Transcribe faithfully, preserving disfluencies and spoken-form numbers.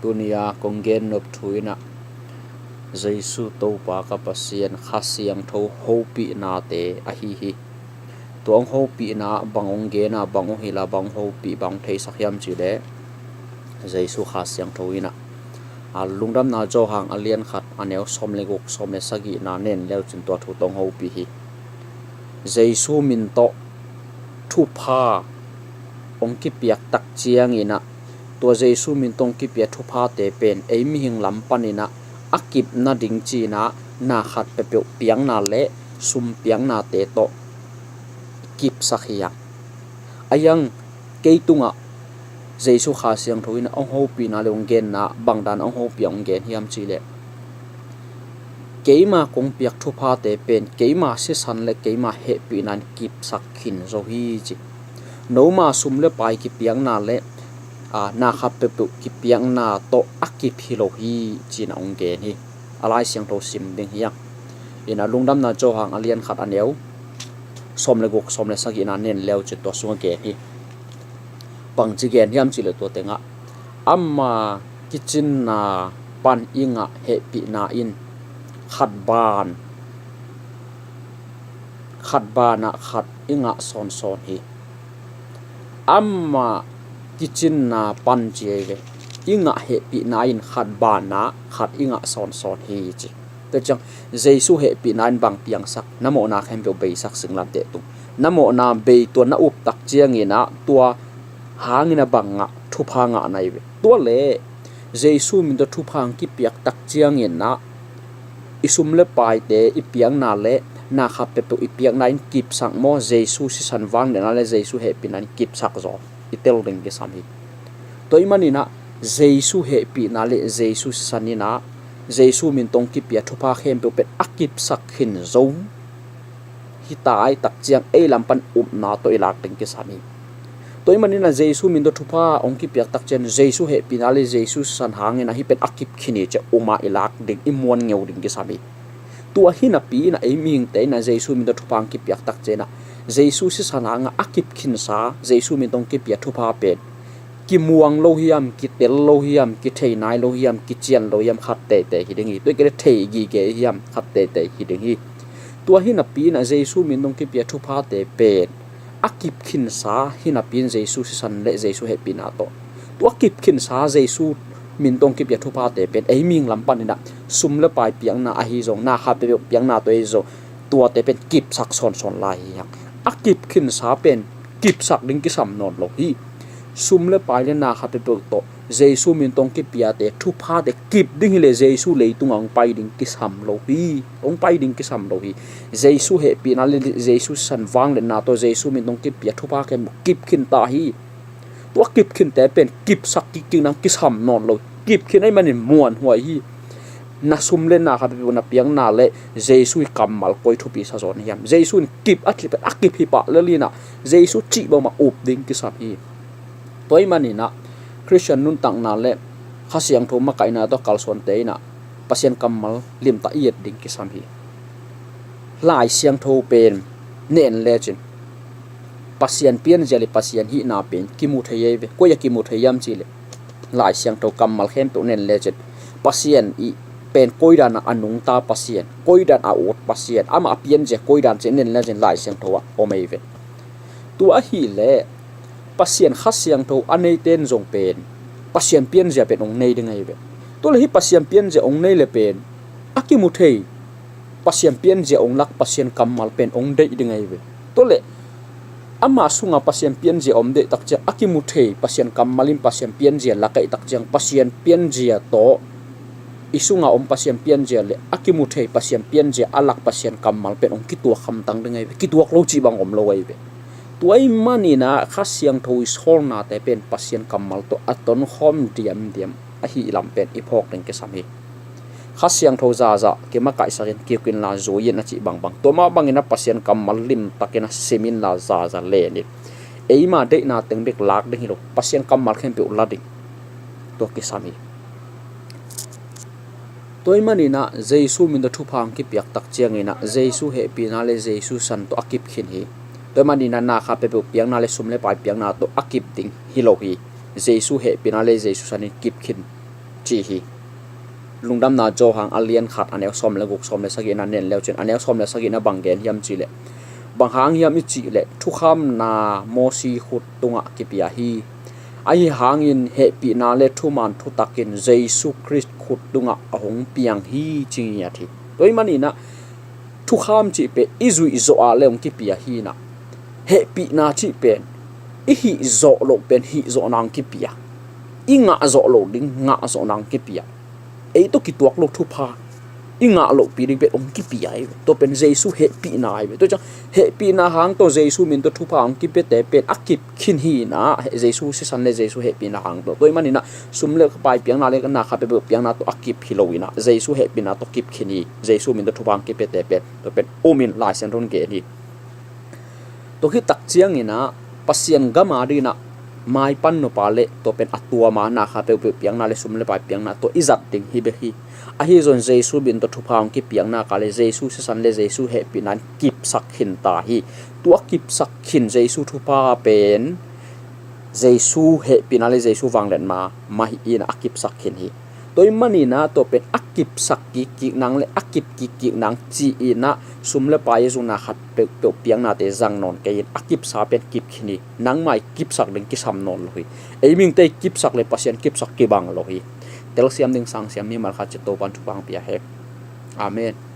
Tuni-a kong gen nop thu in ah Jesu Topa ka Pasian Kha Siangtho hopihnate ahi hi. Tua hong hopihna bang hong gen a, bang hong hilh a, bang hong hopih, bang hong theisak hiam cih leh Jesu Kha Siangtho in ah, a, Lungdamna Johan a lian khat a neu sawm le guk, sawm le sagihna nen le uh cin tua thu tawh hong hopih hi. Jesu min tawh thupha hong kipiak tak ciangin ah, tua Jesu min tawh hong kipia thuphate pen ei mihing lam panin ah a kip nading ci-in ah na khat peuhpeuh piakna le sum piaknate tawh kipsak hi hang. A hiang kei tungah Jesu Kha Siangtho in ah hong hopihna le hong genna bang dan hong hopih a hong gen hiam cih leh, keima kong piak thuphate pen keima sisan le keima hehpihna in kipsak khin zo hi ci. Noma sum le pai kipiakna le, a, na khat peuhpeuh kipiakna tawh a kip hi lo hi ci-in ah hong gen hi. A Lai Siangtho sim ding hi hang. In ah Lungdamna Johan a lian khat a neu sawm le guk, sawm le sagihna nen le uh cin tua sungah gen hi. Bangci gen hiam cih leh tua tengah, ama kicinna pan i ngah hehpihna in khat ban, khat banah khat i ngah sawnsawn hi. Ama kicinna pan ci ei ve. I ngah hehpihna in khat banah khat i ngah sawnsawn hi ci. Tua ciang Jesu hehpihna in bang piangsak, na mawhna khempeuh beisak singlamteh tung. Na mawhna bei, tua na up tak ciangin ah tua hangin ah bang ngah, thupha ngah na hi ve. Tua leh Jesu min tawh thupha hong kipiak tak ciangin ah i sum le paite i piakna le na khat peuhpeuh i piakna in kipsak maw, Jesu sisan vangliatna le Jesu hehpihna in kipsak zaw, i tel ding kisam hi. Tua ahih manin ah Jesu hehpihna le Jesu sisan in ah Jesu min tawh hong kipia thupha khempeuh pen a kipsak khin zo hi ta, a hih tak ciang ei lam pan upna tawh i lak ding kisam hi. Tua ahih manin ah Jesu min tawh thupha hong kipiak tak ciang Jesu hehpihna le Jesu sisan hangin ah hih pen a kip khin hi ci-a um a i lak ding, i muan ngeu ding kisam hi. Tua hi napi in ah ei mihingte in ah Jesu min tawh thupha hong kipiak tak ciang ah Jesu sisan hangah a kip khinsa, Jesu min tawh hong kipia thupha pen kimuang lo hiam, kitel lo hiam, kithei nai lo hiam, kician lo hiam, khat teitei hi ding hi. Tua hi kei leh thei gige hiam, khat teitei hi ding hi. Tua hi napi in ah Jesu min tawh hong kipia thuphate pen a kip khinsa hi napi in Jesu sisan le Jesu hehpihna tawh, tua kip khinsa Jesu min tawh hong kipia thuphate pen ei mihing lam panin ah sum le pai piakna ahi zong, na khat peuhpeuh piakna tawh ahi zong, tuate pen kipsak sawnsawn lai hi hang. A kip khinsa pen kipsak ding kisam nawn lo hi. Sum le pai le na khat peuhpeuh tawh Jesu min tawh hong kipiate thuphate kip ding hi leh Jesu leitungah hong pai ding kisam lo hi. Hong pai ding kisam lo hi. Jesu hehpihna le Jesu sisan vangliatna tawh Jesu min tawh hong kipia thupha khempeuh kip khin ta hi. Tua kip khinte pen kipsak kikkik nang kisam nawn lo. Kip khin ahih manin muanhuai hi. Na sum le na khat peuhpeuh na piakna le Jesu i kammal koi thupi sa zaw na hiam? Jesu in kip a cih pen a kip hi pah lel in ah Jesu cih bangmah up ding kisam hi. Tua ahih manin ah Khristian nuntakna le Kha Siangtho makaihna tawh kalsuante in ah Pasian kammal limtak i et ding kisam hi. Lai Siangtho pen na en lecin Pasian pianzia le Pasian hihna pen kimu thei ei ve. Koi ah kimu thei hiam cih leh Lai Siangtho kammal khempeuh na en lecin Pasian i pen koidan ah a nungta Pasian, koidan a ut Pasian, amah a pianzia koidan cih na en lecin Lai Siangtho ah om ei ve. Tua ahih leh Pasian Kha Siangtho a neite in zong pen Pasian pianzia pen hong nei ding ahi ve. Tua leh hih Pasian pianzia hong nei leh pen a kimu thei Pasian pianzia hong lak, Pasian kammal pen hong deih ding ahi ve. Tua leh ama sungah Pasian pianzia om deih tak ciang a kimu thei Pasian kammal in Pasian pianzia lak ahih tak ciang Pasian pianzia tawh i sungah om Pasian pianzia le a kimu thei Pasian pianzia a lak Pasian kammal pen hong kituak hamtang ding ahi ve. Kituak lo cih bang om lo ahi ve. Tua ahih manin ah Kha Siangtho i sawlnate pen Pasian kammal tawh a tonkhawm diamdiam ahih lam pen i phawk ding kisam hi. Kha Siangtho zaza kimakaihsak in, kik inla zui in a cih bangbang, tua mah bangin ah Pasian kammal limtakin ah sim inla zaza len in, eima deihna teng bek lak ding hi lo, Pasian kammal khempeuh la ding, tua kisam hi. Tua ahih manin ah Jesu min tawh thupha hong kipiak tak ciangin ah Jesu hehpihna le Jesu san tawh a kip khin hi. Tua ahih manin ah na khat peuhpeuh piakna le sum le pai piakna tawh a kip ding hi lo hi. Jesu hehpihna le Jesu san in kip khin ci hi. Lungdamna Johan a lian khat a neu sawm le guk, sawm le sagihna nen leu cin, a neu sawm le sagihna bang gen hiam cih leh, bang hang hiam i cih leh, thukhamna Mosi khut tungah kipia hi. Ahi hangin hehpihna le thuman thutakin Jesu Khrist khut tungah a hong piang hi, ci ngiat hi. Tua ahih maninah thukham cih pen i zuih zawh ah le hong kipia hinah, hehpihna cih pen i hih zawh loh pen hih zawhna hong kipia, i ngah zawh loh ding ngah zawhna hong kipia, ei tawh kituak lo thupha i ngah lohpi ding pen hong kipia hi ve. Tua pen Jesu hehpihna hi ve. Tua ciang hehpihna hang tawh Jesu min tawh thupha hong kipiate pen a kip khin hinah, Jesu sisan le Jesu hehpihna hang tawh. Tua ahih maninah sum le pai piakna le na khat peuhpeuh piakna tawh a kip hi lo inah, Jesu hehpihna tawh kip khin hi. Jesu min tawh thupha hong kipiate pen, tua pen um in Lai Siangtho in gen hi. Tua khit tak cianginah Pasian gam a dinginah maipan nop a le tua pen a tuam a na khat peuhpeuh piakna le sum le pai piakna tawh i zat ding hi bek hi. Ahi zong Jesu min tawh thupha hong kipiakna ka le Jesu sisan le Jesu hehpihna in kipsak khin ta hi. Tua kipsak khin Jesu thupha pen Jesu hehpihna le Jesu vangliatna mah hi inah a kipsak khin hi. Tua ahih maninah tua pen a kipsak kikkik nang le a kip kikkik nang ci inah sum le pai a zong na khat peuhpeuh piaknate zang nawn kei in, a kipsa pen kip khin hi. Nangmah i kipsak ding kisam nawn lo hi. Ei mihingte i kipsak le Pasian kipsak kibang lo hi. Telsiam ding sangsiam mimal khat ci Topa'n thupha hong pia hen. Amen.